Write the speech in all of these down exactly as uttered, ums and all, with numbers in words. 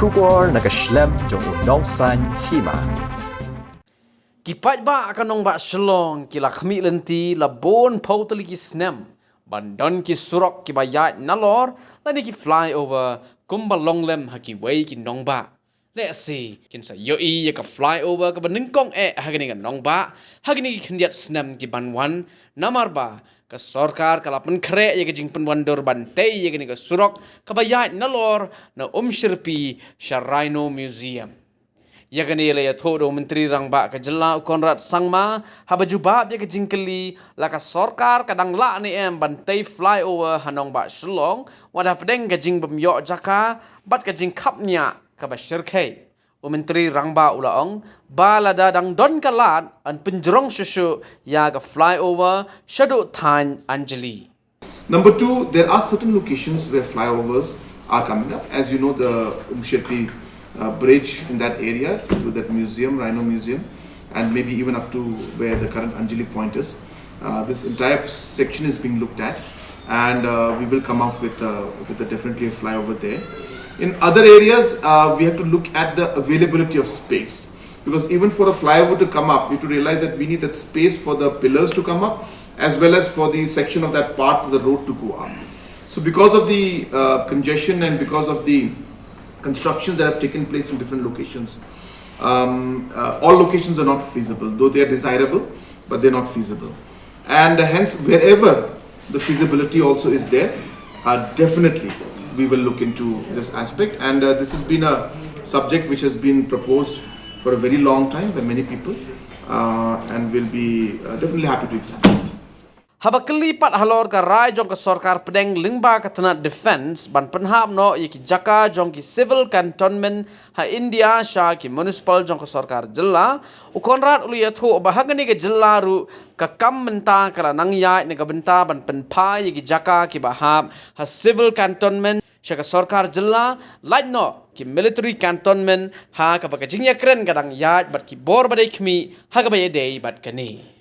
Khubor na ka shlem jong u nongsan hima. Ki paidbah ka nongbah Shillong ki la khmih lynti la bun phew tylli ki snem ban don ki surok kiba ïaid nalor lane ki flyover kumba long lem ha kiwei ki nongbah. Lehse kin sa ïohi ïa ka flyover kaba nyngkong eh ha kane ka nongbah ha kine ki khyndiat snem ki ban wan, namar ba ka sorkar ka la pynkhreh ïa ka jingpynwandur ban tei ïa kane ka surok kaba ïaid nalor na Umshyrpi sha Rhino Museum. Ïa kane la ïathuh da u Myntri Rangbah ka jylla u Conrad Sangma haba jubab ïa ka jingkylli la ka sorkar ka dang lah ne em ban tei flyover ha nongbah Shillong wat hapdeng ka jingbym ïoh jaka bad ka jingkhapngiah kaba shyrkhei. U Myntri Rangbah u la ong ba lada dang don ka lad yn pynjrong shuh shuh ïa ka flyover shaduh thaiñ Anjali. Number two, there are certain locations where flyovers are coming up. As you know, the Umshyrpi uh, bridge in that area to that museum, Rhino Museum, and maybe even up to where the current Anjali Point is. Uh, this entire section is being looked at, and uh, we will come up with a, with a definitely a flyover there. In other areas, uh, we have to look at the availability of space, because even for a flyover to come up, you have to realize that we need that space for the pillars to come up, as well as for the section of that part of the road to go up. So, because of the uh, congestion and because of the constructions that have taken place in different locations, um, uh, all locations are not feasible, though they are desirable, but they're not feasible. And uh, hence, wherever the feasibility also is there, uh, definitely we will look into this aspect. And uh, this has been a subject which has been proposed for a very long time by many people, uh, and we'll be uh, definitely happy to examine it. Haba kylli pat halor ka rai jong ka sorkar pdeng lyngba ka tnat defence ban pynhap noh ïa ki jaka jong ki civil cantonment ha India sha ki municipal jong ka sorkar jylla, u Conrad u la ïathuh ba ha kane ka jylla ruh ka kam mynta ka la nang ïaid na ka bynta ban pynphai ïa ki jaka kiba hap ha civil cantonment sha ka sorkar jylla, lait noh ki military cantonment ha kaba ka jingïakren ka dang ïaid bad ki bor ba dei khmih ha kaba ïadei bad kane.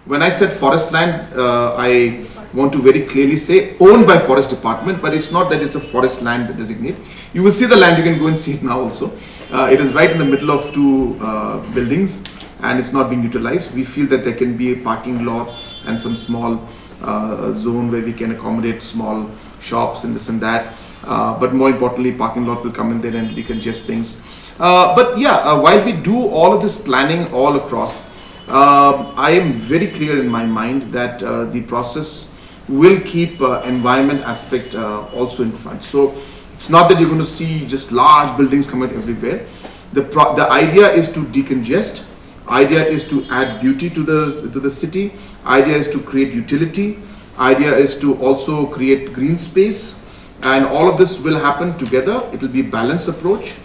When I said forest land, uh, I want to very clearly say owned by forest department, but it's not that it's a forest land designate. You will see the land, you can go and see it now also. Uh, it is right in the middle of two uh, buildings and it's not being utilized. We feel that there can be a parking lot and some small uh, zone where we can accommodate small shops and this and that. Uh, but more importantly, parking lot will come in there and decongest things. Uh, but yeah, uh, while we do all of this planning all across, uh, I am very clear in my mind that uh, the process will keep uh, environment aspect uh, also in front. So it's not that you're going to see just large buildings come out everywhere. The pro- the idea is to decongest. Idea is to add beauty to the to the city. Idea is to create utility. Idea is to also create green space, and all of this will happen together. It will be a balanced approach,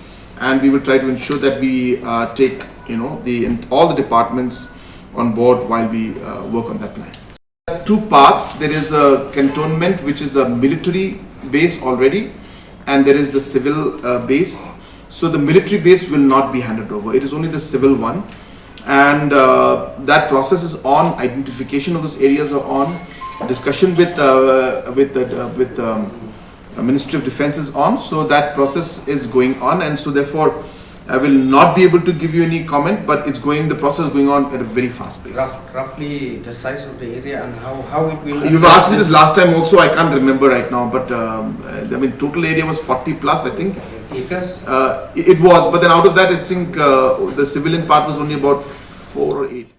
and we will try to ensure that we uh, take, you know, the all the departments on board while we uh, work on that plan. Two parts. There is a cantonment, which is a military base already, and there is the civil uh, base. So the military base will not be handed over. It is only the civil one, and uh, that process is on. Identification of those areas are on. Discussion with uh, with the uh, with um, uh, Ministry of Defense is on. So that process is going on, and so therefore I will not be able to give you any comment, but it's going, the process is going on at a very fast pace. Rough, roughly the size of the area and how, how it will. You've asked me this last time also, I can't remember right now, but um, uh, I mean, total area was forty plus, I think. Acres? Uh, it was, but then out of that, I think uh, the civilian part was only about four or eight.